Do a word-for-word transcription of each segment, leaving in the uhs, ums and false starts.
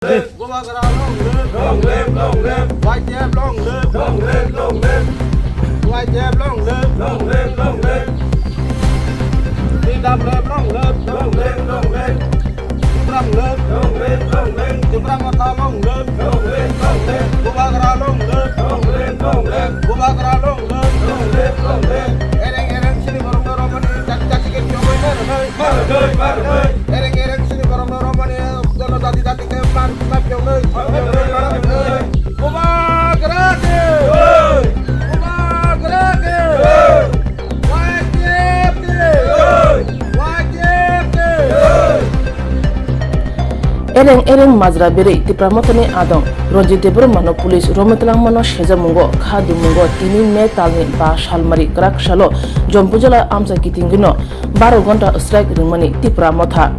Bubagra long live. Long live, long live. Y T F long live. Long live, long live. Y T F long live. Long live, long live. T W F long live. Long live, long live. Tipra long live. Long live, long live. Tipra Motha long live. Long live, long live. Bubagra long live. Long live, long live. Bubagra long live. Long live, long live. Ereng ereng sini borok no romani jati jati ke jogoi na romani. Ereng ereng sini borok no romani jono jati jati ke mar mar jogoi. Bubagra ke. Bubagra ke. Y T F ke. Y T F ke. Ereng ereng majra berwi Tipra Mothani adong Ranjit Debbarmano police romwi twlangmano sejamungo kha dumungo tini May talni ba salmari kwrak salo Jampuijala amcha kitingino baro gonta strike ringmani Tipra Motha.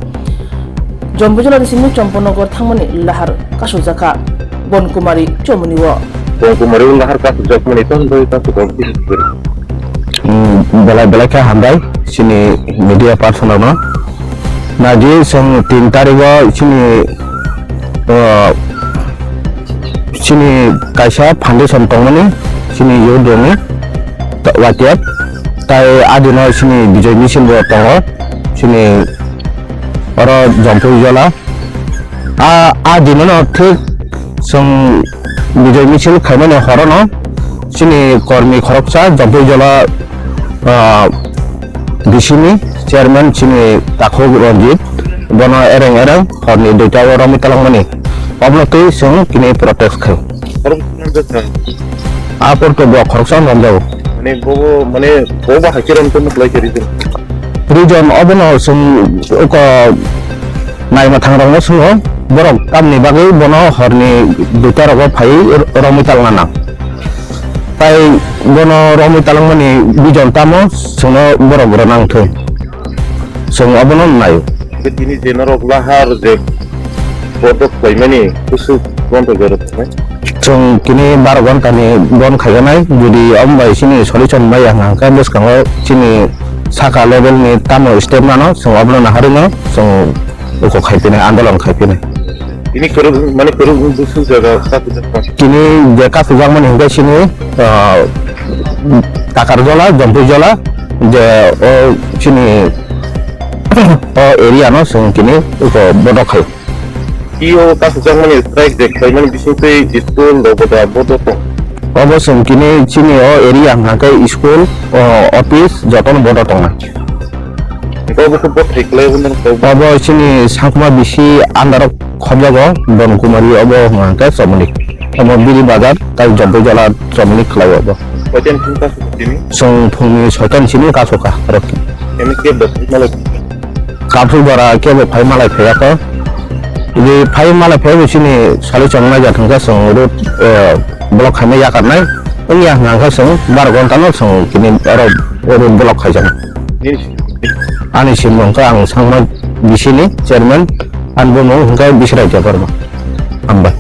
Jampuijala ni simi Champanagar thangmani lahar kasukjakha Bonkumari chomuni o. Bonkumari lahar kasukjakmani tong bai kasuk. Hmm, belai belai khe hambai chini media person rokno. Naji chwng tin tarigo chini, uh, chini kaisa foundation tongmani chini youth rokni Y T F, tai adino chini Bijoy Misil bo tongo chini oro Jampuijala. A, a dinono thik chwng Bijoy Misil khaimani horono chini kormi khoroksa Jampuijala, ah, B C ni chairman chini Takhuk Ranjit bono ereng ereng horni duita o romwi talangmani. Obono twi chwng kini protest khai. Khoroksa no bwkha. Aporto bo khoroksa romjago. Mane bobo, mane bobo haikhe romtongma kwlai khe reason. Reason obono chwng uko naima thangrokno swngo, borok tamni bagwi bono horni duita rogo phaiwi romwi talna nang. Tai bono romwi talangmani reason tamo chwngno borok rwnang thung. Chwng obono naio. Tini je norok lahar je bodok khlaimani kusu gonta jorok khlai. Chwng tini baro ghonta ni bon khaijaknai, jodi omo bai chini solution maya hwnkha hwnkhe bwskango chini saka level ni tamo step mano, chwng obono naharino chwng uko khaipinai, andolon khaipinai. Tini kwrwng, mane kwrwng bwswk jaga kasu jakha? Tini je kasu jakmani hwnkhe chini, ah, Takarjola, Jampuijala, je o chini o area no chwng tini uko bodok khai. Tio kasu jakmani strike je khlaimani bisingtwi school rok bo da bodo tong. Obo chwng tini chini o area hwnkha khe school, o office jotono bodo tongnai. Hwnkhe obo khe bothai khlai obo nang khe? Obo chini Sangkuma B C under o khobjago Bonkumari obo hwnkha khe chomoni. Omo Biri Bazar tai Jampuijala chomoni khlai obo. Koitan phung kasu tini? Chwng phungni soitan simi kasu kha rok. Emi kebo malai? Kathuk jora kebo phai malai phaiya kho. Ri phai malai phaiya bo chini sali chongnai ja thangkha chwng road, eh, block khaina yakarnai. Wngya hwnkha khe chwng baro ghonta no chwng tini oro road block khaijaknai. Nini simi? Ani simi hwnkha ang Sangma B C ni chairman, ani bumung hwnkha Bisrai Debbarma. Hambai.